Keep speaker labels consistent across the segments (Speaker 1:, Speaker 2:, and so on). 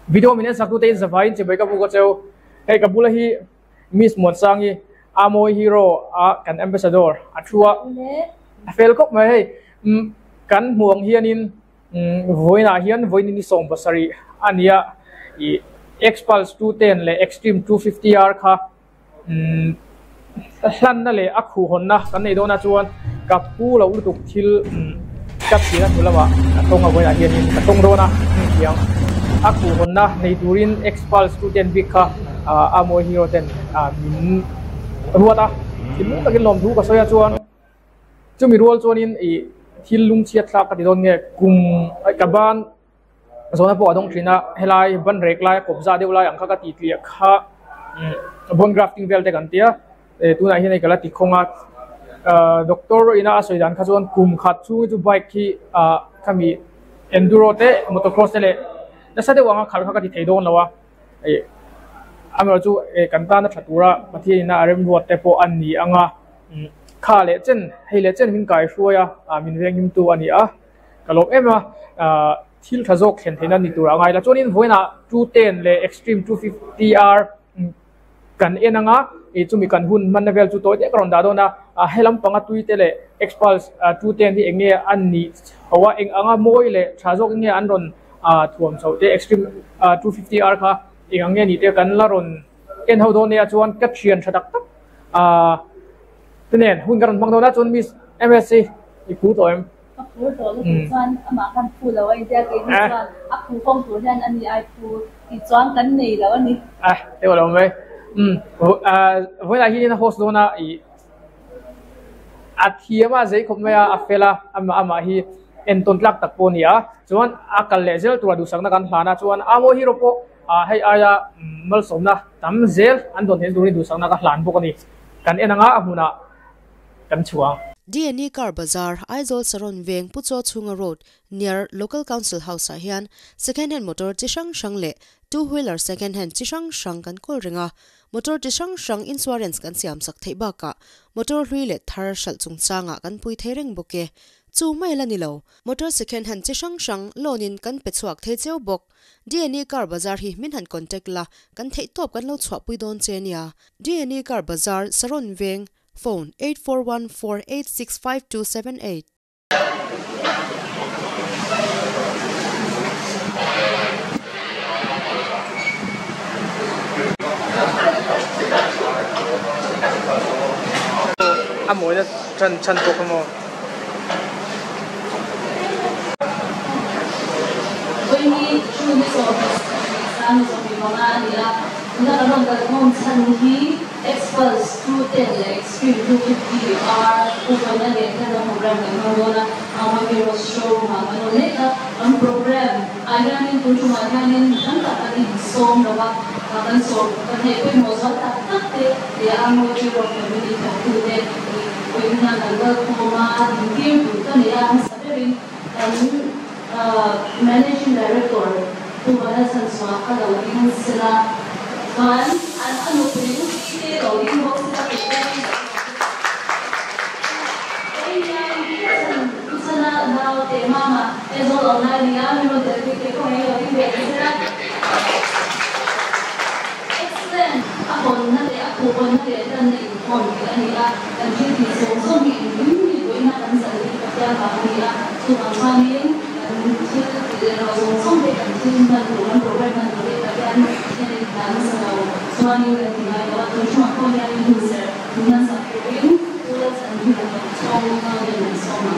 Speaker 1: Video min en sak tute in zavaiin chibai ka buk a cheu. Hei ka bula hi Miss Muansangi Amawi Hero a kan Ambassador a thu a, a fel khawp mai hei. Kan hmuh ang hianin vawiinah hian vawiin ni 70 a ni a, ih Xpulse 210 leh Xtreme 250R kha Hlanna leh a khuhhawnna kan neih dawnah chuan ka pu loh lutuk thil ka thihna hnu lamah ka tawng a vawiinah hianin ka tawng dawn a hetiang a khuhhawnna nei turin Xpulse two ten bik kha a mawi hero ten min ruat a thinlung takin lawmthu ka sawi a chuan chumi rual chuanin ih thil lungchhiat thlak ka ti dawn nge kum ka ban. Zawhna pawh a dawng thin a, helai ban rek lai kawp za deuh lai ang kha ka tih tliah kha bone grafting vel te kan tia tunah hian hei ka la ti khawng a doctor ina a sawi dan kha chuan kum khat chhung hi chu bike hi ah khami enduro te motocross te leh nasa deuh anga khalh kha ka ti thei dawn lo a ih amaherawhchu chu kan tana tha tura Pathian ina a remruat te pawh a ni ang a kha leh chen hei leh chen min kaihruai a min venghimtu a ni a. Ka lawm em a, thil tha zawk thlen theihna ni tur a ngai la. Chuanin vawiinah 210 leh Extreme 250R kan en ang a, ih chumi kan hun hmanna vel chu tawi te ka rawn dah dawn a. He lampanga tui te leh Xpulse 210 hi eng nge an nih chho a, eng anga mawi leh tha zawk eng nge an rawn thuam chhoh te Extreme 250R kha eng ang nge nih te kan la rawn en ho dawn nia. Chuan ka thian tha tak tak te nen hun ka rawn hmang dawn a, chuan Miss MSc i phu tawh em?
Speaker 2: Ka phur tawh lutuk chuan amah khan phu lo a intia keini chuan a phu kawng tur hian ani ai phu tih chuan kan nei lo a ni.
Speaker 1: A teuh lo mai. Umm vawiinah hian a host dawn a ih a thiam a zei khawp mai a a fel a amah amah hi entawn tlak tak pawh a ni a chuan a kal leh zel tura duhsakna kan hlan a chuan Amo Hero pawh hei aia malsawmna tam zel an dawn theihna turin duhsakna ka hlan bawk a ni. Kan en anga a hmunah kan chhuang.
Speaker 3: Dne Car Bazar, Aizawl Saron Veng Pu Chaw Chhunga Road, near Local Council House ah hian second hand motor chi hrang hrang leh two wheeler second hand chi hrang hrang kan kawl reng a. Motor chi hrang hrang insurance kan siam sak theih bakah motor hlui leh thar hralh chungchangah kan pui thei reng bawk e. Chu mai la ni lo, motor second hand chi hrang hrang loan in kan pe chhuak thei cheu bawk. Dne Car Bazar hi min han contact la, kan theihtawp kan lo chhuahpui dawn che nia. Dne Car Bazar, Saron Veng, Phone, 8414865278.
Speaker 1: A mawina chan chhan bawk a maw?
Speaker 2: Vawiini June 25 a ni a, tuna kan rawn kalkhawm chhan hi Xpulse 210 leh Xtreme 250 R Uvaina leh Hela program kan hmang dawn a, Amah Heroes Showroom ah kan awm mek a, kan program ah hianin tun tumah hianin mi tam tak kan insawm lo a, kan sawm kan neih pawimawh zual tak tak te leh Amah Hero family thawktute pawimawhna kan kal khawm a, dintir tur ka nei a, hmasa berin kan Managing Director Pu Vanlalchhanchhuah a lo ding sela chuan an a nupui Lucy te lo ding bawk sela tih pawhin ka hmu a. Hei hian Chhan Pu Chhana nau te mama Aizawl awm lai nia min rawn telpui te pawh hi lo ding ve ta sela. Excellent! A hawnna leh a khuhhawnna leh lanna inkhawm hi a ni a, kan thil tih zawng zawng hi engkim hi vawiina kan zal hi Pathian vang a ni a, chuvang chuanin kan thil tih leh ro zawng zawng te kan thil hman tur kan program hman tur hi Pathian hianin dan nasa lo chuanin kan ti ngai lo a, tun ṭhumah pawh hianin hun serh hun hmansak turin Pu Lalchhanhima Tochhawng naute'n an sawm ang.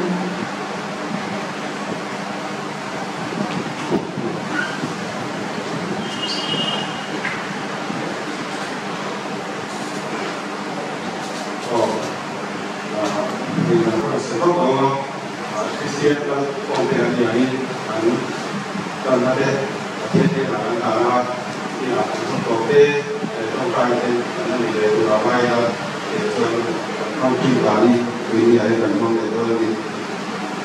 Speaker 4: Aw, hei kan rawn sa vak lo a, Kristian kal khawm te an niangin an kalna te Pathian hnenah an hlan a, inah an thawk tawh te leh tawngtai te an la nei leh tur a ngai a, tih chuan kan hmang thin dan hi tui ni ah hian kan hmang leh dawn a ni.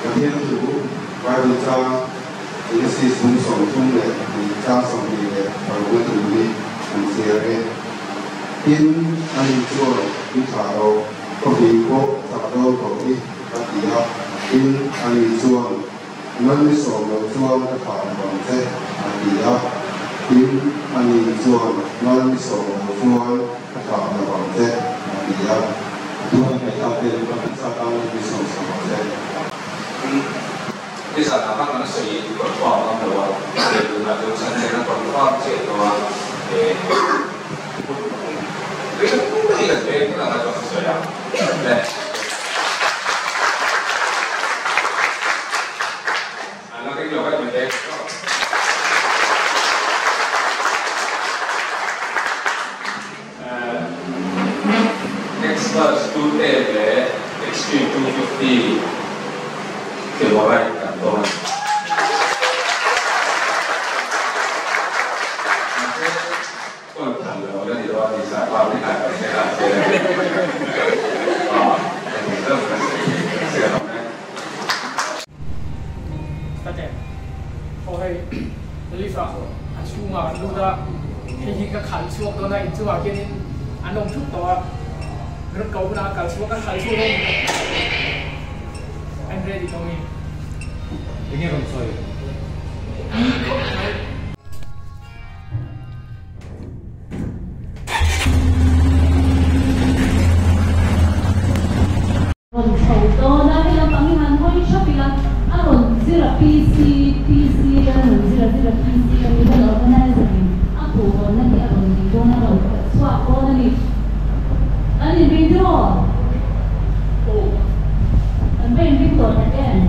Speaker 4: Pathian thu Bible chang Genesis bung 32 chang 26 thu hi an chhiar e. Tin, ani chuan mi tha ro, khawpui pawh chak dawn tawh hi a ti a. Tin, ani chuan, Mal mi sawm lo chuan ka thah lo ang che, a ti a. Tin, ani chuan, Mal mi sawm lo chuan ka thlah lo vang che, a ti a. A thu kan ngaihthlak te chu ka hmasa tan mi sawm ang che.
Speaker 5: Nizan ah khan kan sawi confirm ngam lo a, he tunah chuan chhan chen a confirm chiah tawh a, he hun hi kan veng tlat anga chuan ka sawi ang le. An la ring lo vek mai te. Xpulse 210 leh Xtreme 250 February kan dawn a ni. Mahse, kawn phal lo la ni dawn a ni, sapa ni khan kan hre nghal zel a ni. Aw, heti zawng ka sawi chiah lo e.
Speaker 1: Tate, aw hei lift ah a chhungah kan lut a, hei hi ka khalh chhuak dawn a, inchungah khianin an awm thup tawh a, ram ko hunah a kal chhuak a khalh chhuak dawn I'm ready Tommy.
Speaker 6: Enge rawn sawi?
Speaker 2: Rawn chho dawn a, hei lampang hi han hawi thap ila, a rawn zir a PC, PC a rawn zir a zir a PC a ni hian organizer in a khuhhawnna hi a rawn nei dawn a, a rawn khalh chhuak dawn a ni. An inring tiraw? Kan va inring tawh tak em?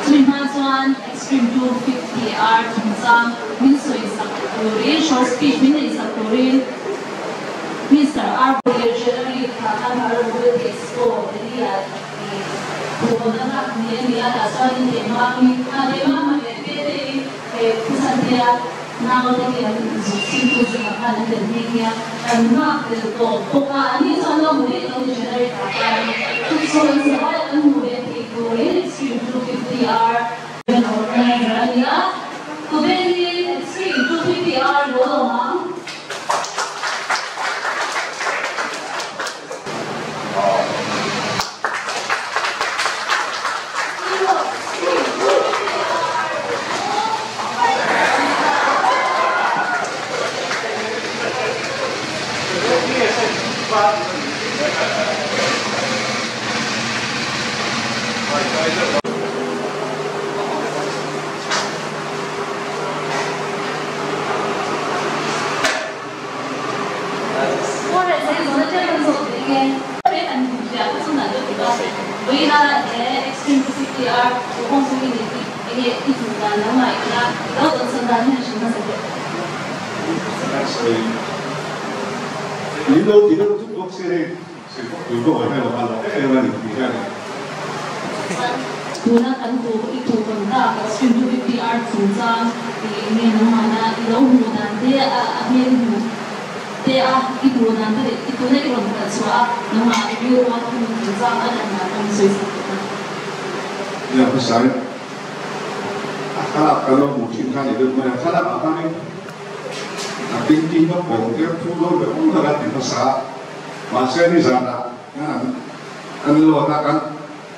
Speaker 2: Chumi hma chuan Extreme 250R chungchang min sawi sak turin, short speech min neih sak turin Mister R. January thla khan Bharat Mobility Expo Delhi-ah thuhawn a lak ni a ni a, tah chuan in keimahni a keimah leh Pete-i he Phusantia naute hi an zuk chhimtu zingah khan an tel nghe nghe a, kan nghak tel tawh bawk a, ani chuan lo hmu daih lo ni January thla khan tuksawi zavai kan hmu ve theih turin Extreme 250R Organizer a ni a, khawvel hi Extreme 250R lo lo ang.
Speaker 4: Min lo ti deuh thut bawk se hei tui pawh kan hre lo a la em em a ni tih hian.
Speaker 2: Tuna kan tu i tu kan tak Extreme 250R chungchang tih nge nangmahna i lo hmuh dan te a hmel i hmuh te a i hmuh dan te leh i tuna i rawn kal chhuah a nangmah i rilru a thil chungchang a lan dan pawh min sawi sak tawh a.
Speaker 4: Nia hmasa in a thlalak kan lo hmuh thin kha a ni deuh mai a, thlalak ah khanin a thinking a pawm tir thu dawn ve awm tak a ti hmasa a, mahse nizanah an loan a kan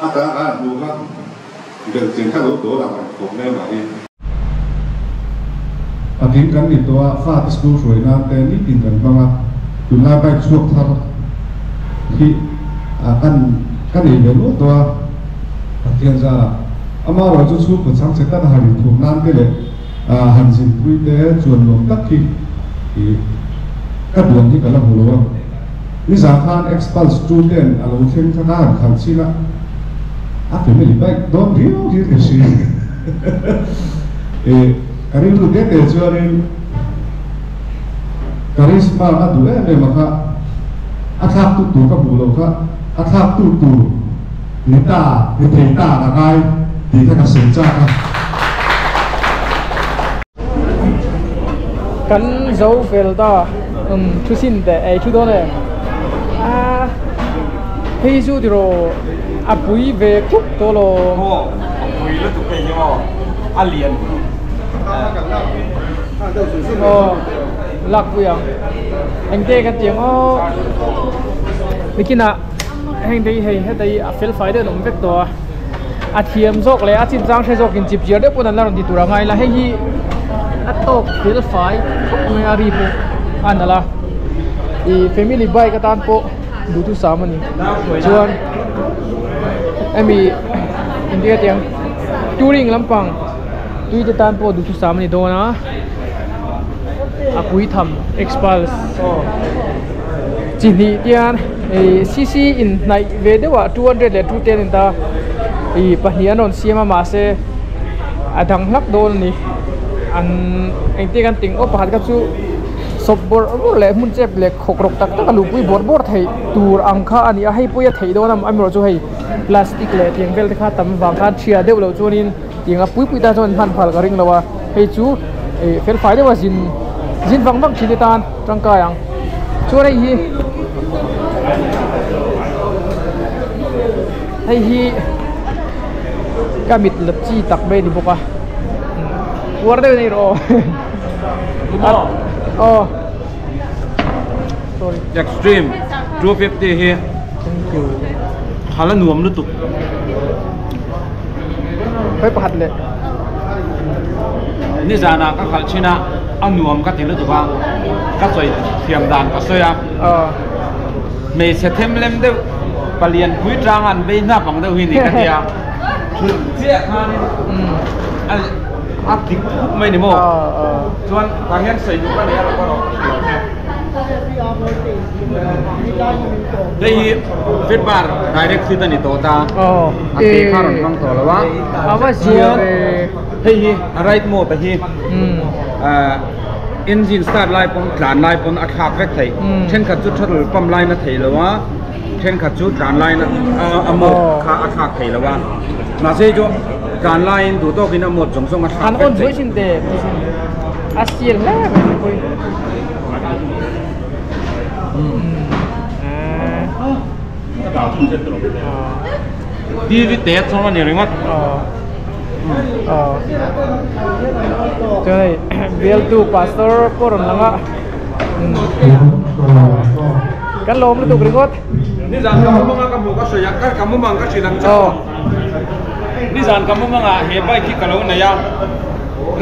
Speaker 4: a ta a an hmuh kha belhchian kha lo dawl ang ang khawp mai mahni. Patling kan ni tawh a, fate school hruai nan te nitin kan hmang a, tunlai bike chhuak thar hi kan ka nei ve nual tawh a, Pathian zarah amaherawh chu chhungkaw chhangchhe tan han inthum nan te leh han zinpui te chuan nuam tak hi ka duan hi ka la hmu lo a. Nizan khan Xpulse 210 a lo thleng kha ka han khalh chin a, a family bike dawn riau hi ka hria. Ka rilru te te chuanin Karizma ka duh em em a kha, a thlak tu tur ka hmuh loh kha, a thlak tu tur.
Speaker 7: Ni ta, ni thei ta a ngai tih kha ka sawi chak a.
Speaker 1: Kan zo fel ta, umm thu sin teh ei thu dawn em? Aaa hei chu tiraw a pui ve khup tawh lawm.
Speaker 5: Aw a pui lutuk hei hi maw a lian.
Speaker 1: Aw lak pui ang engte kan ti ang aw nikinah. Heng te hi hei heta hi a fel fai deuh an awm vek tawh a, a thiam zawk leh a chin chang hre zawk in chip chiar deuh pawn an la rawn ti tur a ngai la, hei hi a tawk fel fai khawp mai a ri pawh a nalh a, ih family bike atan pawh duhthusam a ni chuan hemi engtik a tiang touring lampang tui te tan pawh duhthusam a ni dawn a, a pui tham xpulse chi hnih tian. Ih cc in hnaih ve deuh ah 200 leh 210 in ta ih pahnih an rawn siam a mahse a dang hlak dawn a ni an engtin kan ting aw pakhat kha chu sawp bawrh bawrh leh hmun chep leh khawk rawk tak tak a luhpui bawrh bawrh theih tur ang kha a ni a hei pawh hi a theih dawn a amaherawh chu hei plastic leh tiang vel te kha tam vang khan chhia deuh loh chuanin tiang a pui pui tan chuan hman phal ka ring lo a hei chu ih fel fai deuh a zin zin vang vang thin te tan tangkai ang. Chuan hei hi hei hi ka mit la chi tak mai a ni bawk a uar deuh in a ni rawh aw aw sorry
Speaker 5: Extreme 250 hi
Speaker 1: thank you
Speaker 5: hala nuam lutuk
Speaker 1: hei pakhat leh
Speaker 5: nizanah ka khalh thin a a nuam ka ti lutuk a ka sawi thiam dan ka sawi a hmeichhe them lem deuh palian pui tang an vei hnap ang deuh hi ni ka tia thulh chiah khanin a a dik khup mai ni maw chuan tah hian sawi duh ka nei a lo ka rawh Hei hi fit bar direct fit a ni tawh ta a ke kha rawn hmang tawh lo a chuan hei hi a right mode a hi engine start lai pawn tlan lai pawn a thlak vek thei thenkhat chu throttle pump lai na thei lo a thenkhat chu tlan lai na a mode kha a thlak thei lo a mahse chu tlan laiin duh tawkin a mode zawng zawng a thlak vek thei.
Speaker 1: A sial hle mai ni pawhin.
Speaker 5: TV te chuan a ni ringawt.
Speaker 1: Chuan hei bialtu pastor pawh rawn lang a. Kan lawm lutuk ringawt.
Speaker 5: Nizan ka mumanga ka hmu ka sawi a, ka mumang ka hrilh ang che aw. Nizan ka mumangah he bike hi ka lo nei a,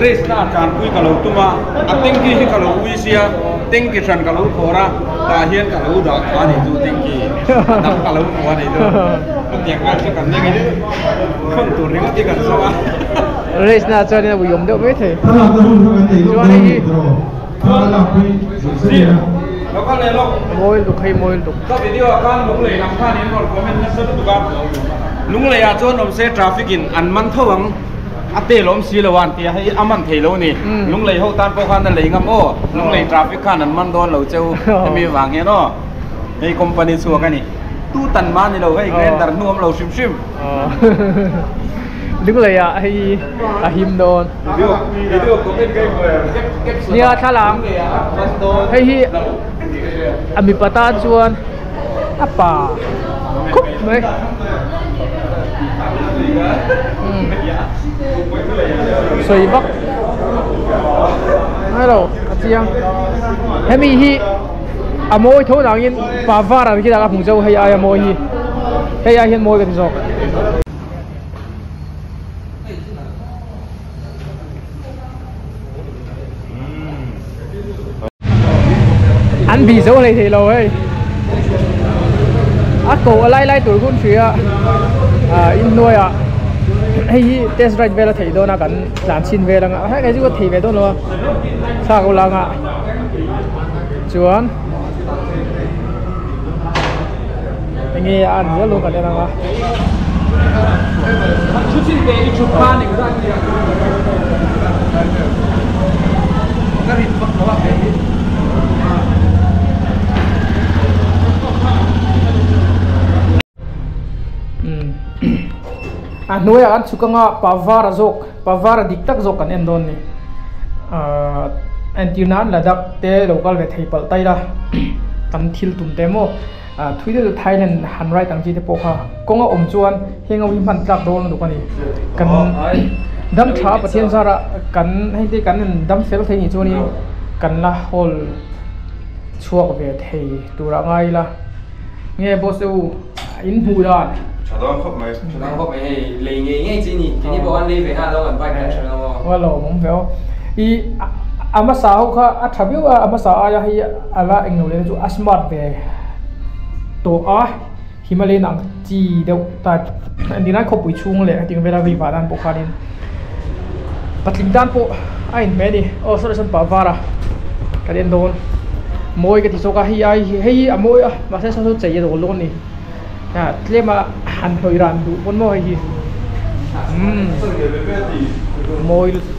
Speaker 5: race na tanpui ka lo tum a, a tanky hi ka lo ui sia, tanky hran ka lo phawr a, tah hian ka lo dah kha a ni chu tanky a dang ka lo hmu a ni chu. Chutiang ngai chu kan ning in khawn tur ringawt hi kan zawng a.
Speaker 1: Race na chuan in a uiawm deuh mai thei. Chuan hei hi. Mawi lutuk hei mawi lutuk.
Speaker 5: Ka video ah khan Lunglei lam khan in rawn comment nasa lutuk a, Lunglei ah chuan awm se traffic in an man tho ang a tel awm si lo a an ti a, hei a man thei lo a ni, Lunglei ho tan pawh khan a lei ngam aw, Lunglei traffic khan an man dawn lo cheu hemi vang hian aw, hei company chhuak a ni, tu tan mah a ni lo hei grinder hnu awm lo hrim hrim.
Speaker 1: Lunglei ah hei a him dawn. Nia thlalak hei hi a mipa tan chuan a pa khup mai sawi vak ngailo a chiang hemi hi a mawi tho dangin pa var ang khi a hmu zo hei aia mawi hi hei ai hian mawi ka ti zawk. An bih zo hlei thei lo hei a ko a lai lai tur hun hria a inhnuai ah hei hi test ride vel a theih dawn a kan tlan chhin vel anga hei chu ka thei ve dawn lo a thlak ulang ah chuan enge a an zel dawn kan en ang a. A hnuaiah kan chhuk anga Pavara zawk Pavara dik tak zawk kan en dawn ni. Ahh entir nan Ladakh te lo kal ve thei palh ta ila kan thil tum te maw ah thui deuh deuh Thailand han ride ang chi te pawh kha kawng a awm chuan heng ho hi hman tlak dawn lutuk a ni. Kan dam tha Pathian zarah kan hei te kan in dam fel thei nih chuanin kan la hawl chhuak ve thei turah ngai ila nge boss te u. In hmuh dan.
Speaker 4: Tha dawn khawp mai.
Speaker 8: Tha dawn khawp mai hei lei ngei ngei chi ni. Keini pawh an lei ve nghal dawn kan bike kan hre lo maw.
Speaker 1: Wa lo awm ve aw. I a hmasa ho kha a tha viau a, a hmasa aia hei a la englo leh chu a smart ve tawh a, Himalayan ang chi deuh type engtin khawpui chhung leh hetiang vela vei vah nan pawh khanin patling tan pawh a inhmeh a ni. Aw saw sawn pah var a kan en dawn. Mawi ka ti zawk a hei ai hi hei hi a mawi a mahse saw saw chei a dawl dawn a ni ah tlem a han hlawih ran duh pawn maw hei hi umm mawi lutuk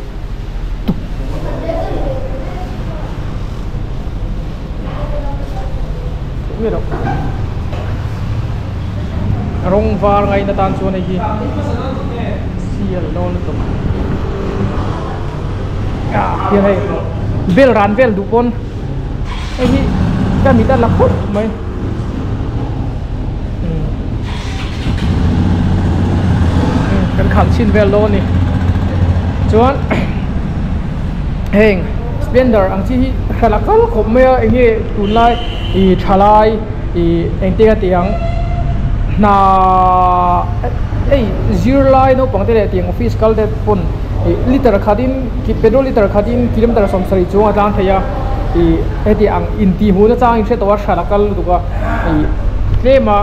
Speaker 1: rawng var ngaina tan chuan hei hi sial dawn lutuk ah hian hei bel ran vel duh pawn. Hei hi ka mit a la khawp mai kan khalh chhin vel dawn a ni chuan heng splendor ang chi hi hran a kal khawp mai a eng nge tunlai ih thalai ih engte a tih ang hna hei zirlai naupang te leh tiang office kal te pawn ih liter khatin petrol liter khatin kilometer sawmsarih chuang a tlang thei a. Ih heti ang intih hmuhna chang in hre tawh a hran a kal lutuk a ih tlem a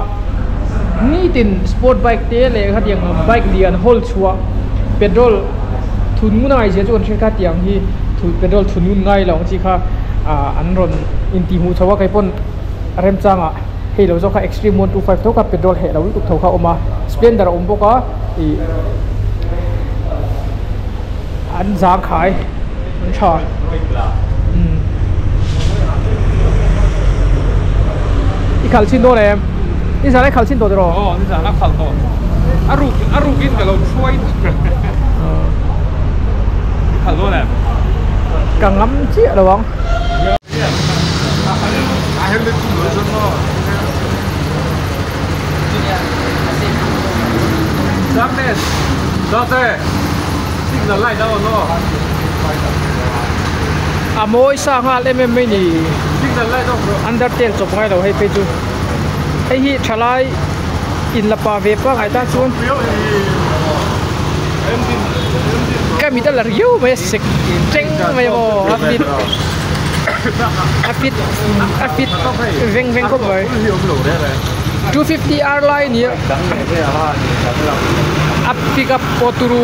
Speaker 1: nitin sport bike te leh khatiang bike lian hawl chhuah petrol thun ngun a ngaihzia chu kan hriat kha tiang hi petrol thun ngun ngai lo ang chi kha ah an rawn intih hmuh chho a kei pawn remchangah hei lo zawk kha extreme 125 tho kha petrol heh lo lutuk tho kha a awm a splendor a awm bawk a ih an zangkhai an tha umm i khalh chhin dawn em ni zan a i khalh chhin tawh tiraw
Speaker 5: aw ni zan a khalh tawh a ruk a ruk in ka lo hruai i khalh dawn em
Speaker 1: ka ngam chiah lo ang. A mawi sa nghal em em mai ni undertale chawp ngai lo hei phei chu hei hi thalai in la pa ve pangai tan chuan ka mit a la riau mai a sek teng mai a maw a fit a fit a fit veng veng khawp mai 250 r lai a ni a a pick up pawh turu.